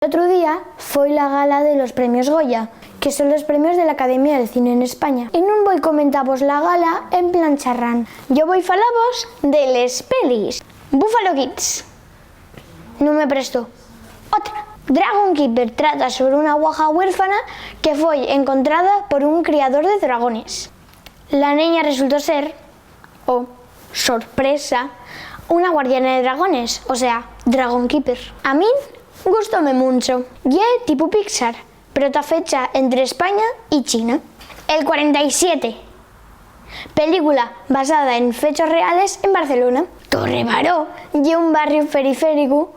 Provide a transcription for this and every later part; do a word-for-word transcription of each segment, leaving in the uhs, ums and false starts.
L'otru día foi la gala de los premios Goya, que son los premios de l'Academia del Cine n'España. Y nun voi comentavos la gala en plan charrán. Yo voi falavos de les pelis. Buffalo Kids. Nun me prestó. Otra. Dragon Keeper trata sobre una guaja huérfana que foi encontrada por un criador de dragones. La neña resultó ser, oh sorpresa, una guardiana de dragones, o sea, Dragon Keeper. A min gustóme muncho. Ye tipu Pixar, pero ta fecha ente España y China. El cuarenta y siete. Película basada en fechos reales en Barcelona. Torre Baró ye un barriu periféricu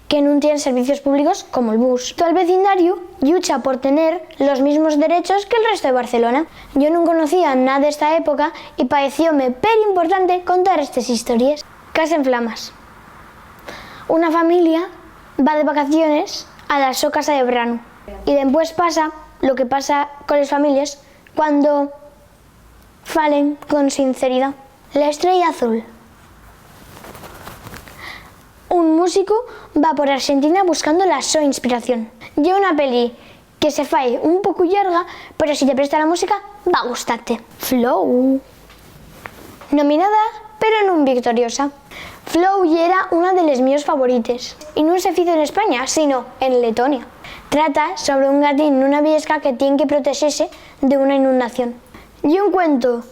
que nun tien servicios públicos como'l bus. To'l vecindariu llucha por tener los mismos derechos que'l resto de Barcelona. Yo nun conocía nada d'esta época y paecióme perimportante contar estes histories. Casa en Flamas. Una familia va de vacaciones a la so casa de branu y dempués pasa lo que pasa coles families cuando falen con sinceridá. La estrella azul. Un músicu va por Arxentina buscando la so inspiración. Ye una peli que se fai un poco llarga, pero si te presta la música, va gustarte. Flow. Nominada, pero nun victoriosa. Flow yera una de les míos favorites, y nun se fizo en España, sino en Letonia. Trata sobre un gatín nuna viesca que tien que protexese d'una inundación. Ye un cuento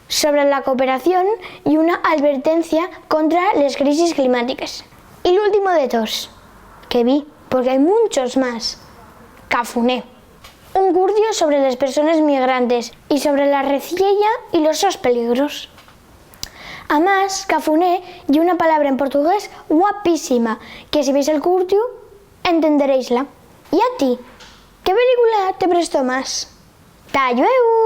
sobre la cooperación y una alvertencia contra les crisis climátiques. Y l'último de toos que vi, porque hai munchos más, Cafuné. Un curtiu sobre les persones migrantes y sobre la reciella y los sos peligros. Amás, cafuné ye una palabra en portugués guapísima, que si veis el curtiu, entenderéisla. ¿Y a ti? ¿Qué película te prestó más? ¡Ta llueu!